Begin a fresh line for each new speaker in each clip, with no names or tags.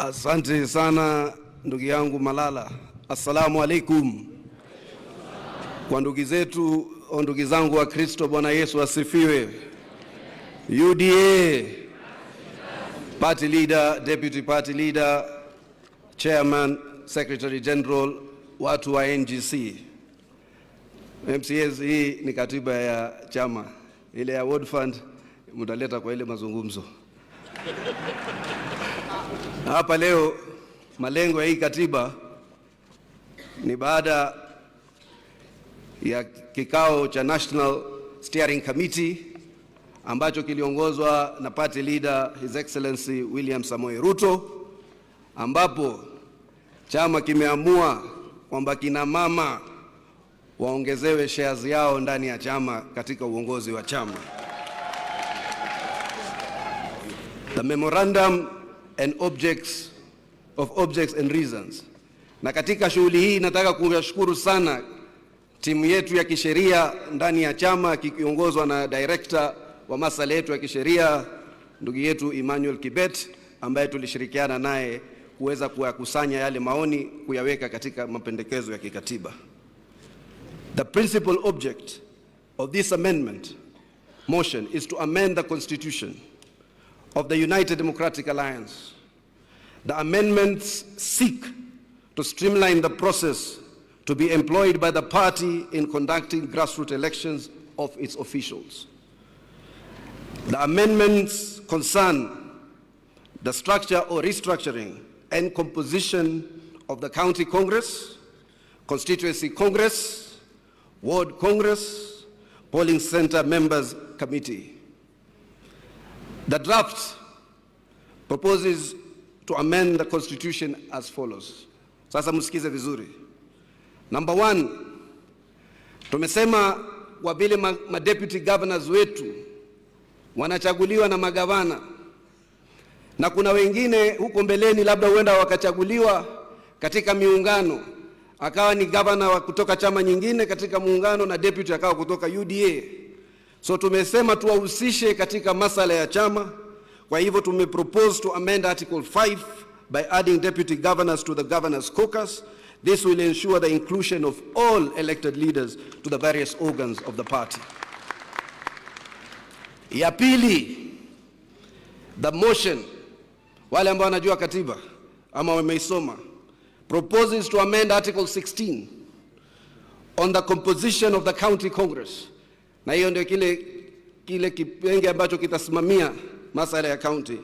Asante sana, ndugu yangu Malala. Assalamu alaikum. Kwa ndugu zetu, ndugu zangu wa Kristo, Bwana Yesu asifiwe. UDA, party leader, deputy party leader, chairman, secretary general, watu wa NGC. MCAs, hii ni katiba ya chama, ile ya Ward Fund mtaleta kwa ile mazungumzo. Na hapa leo malengo ya hii katiba ni baada ya kikao cha National Steering Committee ambacho kiliongozwa na party leader, His Excellency William Samoei Ruto, ambapo chama kimeamua kwamba kina mama waongezewe shares yao ndani ya chama katika uongozi wa chama. The memorandum and objects of objects and reasons. Na katika shughuli hii nataka kuwashukuru sana timu yetu ya kisheria ndani ya chama kikiongozwa na director wa masuala yetu ya kisheria, ndugu yetu Emmanuel Kibet, ambaye tulishirikiana naye kuweza kuyakusanya yale maoni, kuyaweka katika mapendekezo ya kikatiba. The principal object of this amendment motion is to amend the constitution of the United Democratic Alliance. The amendments seek to streamline the process to be employed by the party in conducting grassroots elections of its officials. The amendments concern the structure or restructuring and composition of the county congress, constituency congress, ward congress, polling center members committee. The draft proposes to amend the constitution as follows. Sasa msikize vizuri. Number one, tumesema kwa vile ma deputy governors wetu wanachaguliwa na magavana na kuna wengine huko mbeleni labda huenda wakachaguliwa katika miungano, akawa ni gavana wa kutoka chama nyingine katika muungano na deputy akawa kutoka UDA. So tumesema tuwahusishe katika masala ya chama. Kwa hivyo tumepropose to amend Article 5 by adding deputy governors to the governors caucus. This will ensure the inclusion of all elected leaders to the various organs of the party. Ya pili, the motion, wale ambao wanajua katiba ama wameisoma, proposes to amend Article 16 on the composition of the county congress, na hiyo ndio kile kipenge ambacho kitasimamia masala ya county,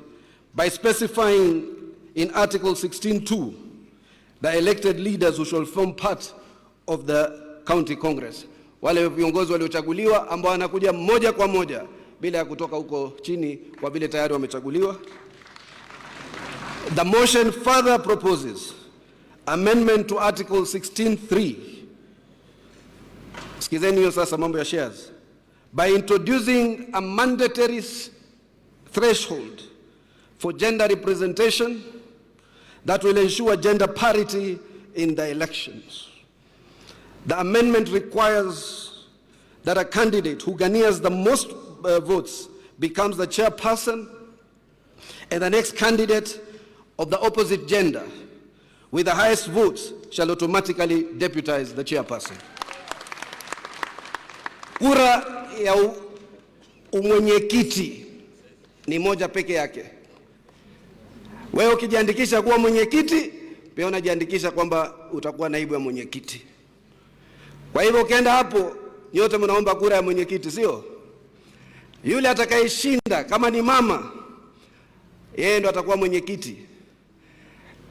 by specifying in Article 16.2 the elected leaders who shall form part of the county congress, wale viongozi waliochaguliwa ambao wanakuja moja kwa moja bila ya kutoka huko chini kwa vile tayari wamechaguliwa. The motion further proposes amendment to Article 16.3. Sikizeni hiyo sasa, mambo ya shares. By introducing a mandatory threshold for gender representation that will ensure gender parity in the elections. The amendment requires that a candidate who garners the most votes becomes the chairperson and the next candidate of the opposite gender with the highest votes shall automatically deputize the chairperson. Kura ya umwenyekiti ni moja peke yake. Wewe ukijiandikisha kuwa mwenyekiti, pia unajiandikisha kwamba utakuwa naibu ya mwenyekiti. Kwa hivyo ukienda hapo, nyote mnaomba kura ya mwenyekiti, sio? Yule atakayeshinda kama ni mama, yeye ndo atakuwa mwenyekiti,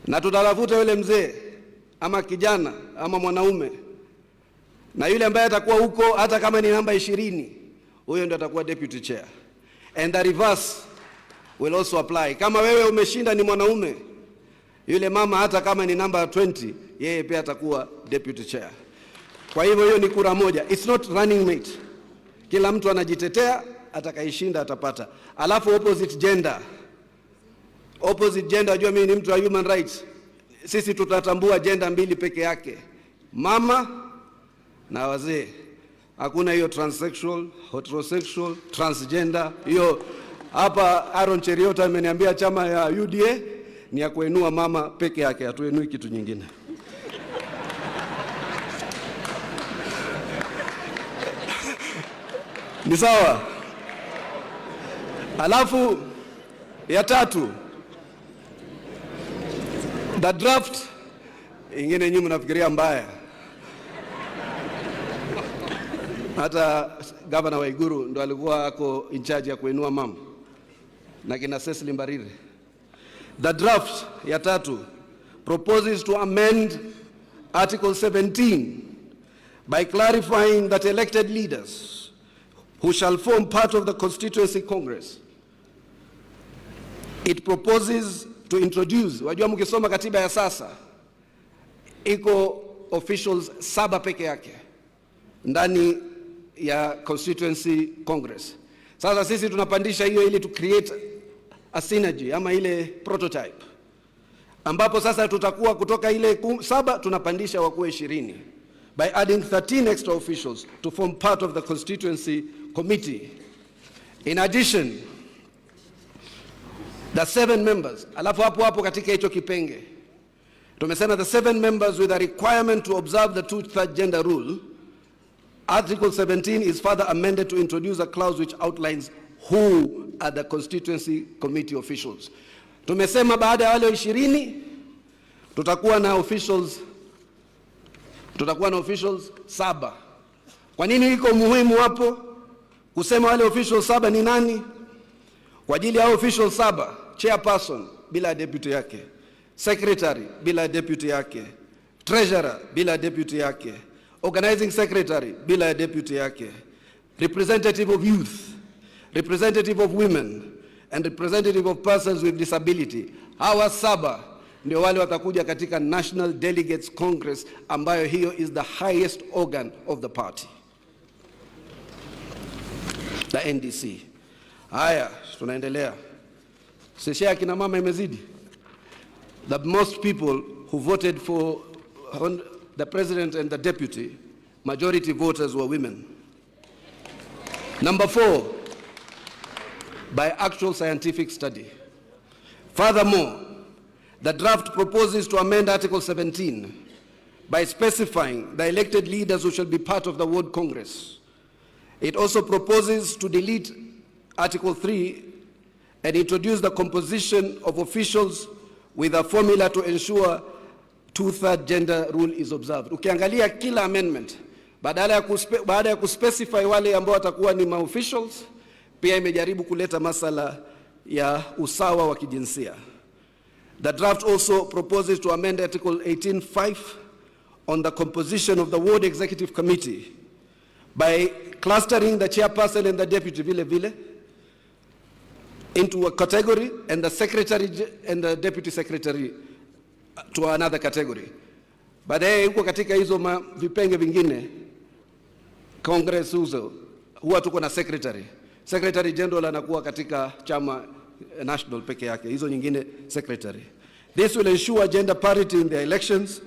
na tutatafuta yule mzee ama kijana ama mwanaume, na yule ambaye atakuwa huko hata kama ni namba 20, huyo ndo atakuwa deputy chair, and the reverse will also apply. Kama wewe umeshinda ni mwanaume, yule mama hata kama ni namba 20, yeye pia atakuwa deputy chair. Kwa hivyo hiyo ni kura moja, it's not running mate. Kila mtu anajitetea, atakayeshinda atapata. Alafu opposite gender, opposite gender, najua mimi ni mtu wa human rights. Sisi tutatambua gender mbili peke yake, mama na wazee. Hakuna hiyo transsexual, heterosexual, transgender. Hiyo hapa Aaron Cheruiyot ameniambia chama ya UDA ni ya kuinua mama peke yake, hatuinui kitu nyingine. Ni sawa? Alafu ya tatu, the draft ingine, nyinyi mnafikiria mbaya. Hata Gavana Waiguru ndo alikuwa ako in charge ya kuinua mama na kina Cecily Mbarire. The draft ya tatu proposes to amend Article 17 by clarifying that elected leaders who shall form part of the constituency congress. It proposes to introduce, wajua mkisoma katiba ya sasa iko officials saba peke yake ndani ya constituency congress. Sasa sisi tunapandisha hiyo ili to create a synergy ama ile prototype ambapo sasa tutakuwa kutoka ile saba tunapandisha wakuwe 20 by adding 13 extra officials to form part of the constituency committee. In addition, the seven members, alafu hapo hapo katika hicho kipenge tumesema the seven members with a requirement to observe the two-third gender rule. Article 17 is further amended to introduce a clause which outlines who are the constituency committee officials. Tumesema baada ya wale 20 tutakuwa na officials saba. Kwa nini iko muhimu hapo kusema wale officials saba ni nani? Kwa ajili ya hao officials saba, chairperson bila deputy yake, secretary bila deputy yake, treasurer bila deputy yake, organizing secretary bila deputy yake, representative of youth, representative of women and representative of persons with disability. Hawa saba ndio wale watakuja katika National Delegates Congress, ambayo hiyo is the highest organ of the party, the NDC. Haya, tunaendelea. Sesha ya kina mama imezidi. The most people who voted for the president and the deputy, majority voters were women. Number four, by actual scientific study. Furthermore, the draft proposes to amend Article 17 by specifying the elected leaders who shall be part of the Ward Congress. It also proposes to delete Article 3 and introduce the composition of officials with a formula to ensure two-third gender rule is observed. Ukiangalia kila amendment, baada ya kuspecify wale ambao watakuwa ni maofficials, pia imejaribu kuleta masala ya usawa wa kijinsia. The draft also proposes to amend Article 18.5 on the composition of the Ward Executive Committee by clustering the chairperson and the deputy vile vile into a category and the secretary and the deputy secretary to another category. Baadaye huko katika hizo vipenge vingine, Congress huzo huwa tuko na secretary. Secretary general anakuwa katika chama national peke yake, hizo nyingine secretary. This will ensure gender parity in the elections.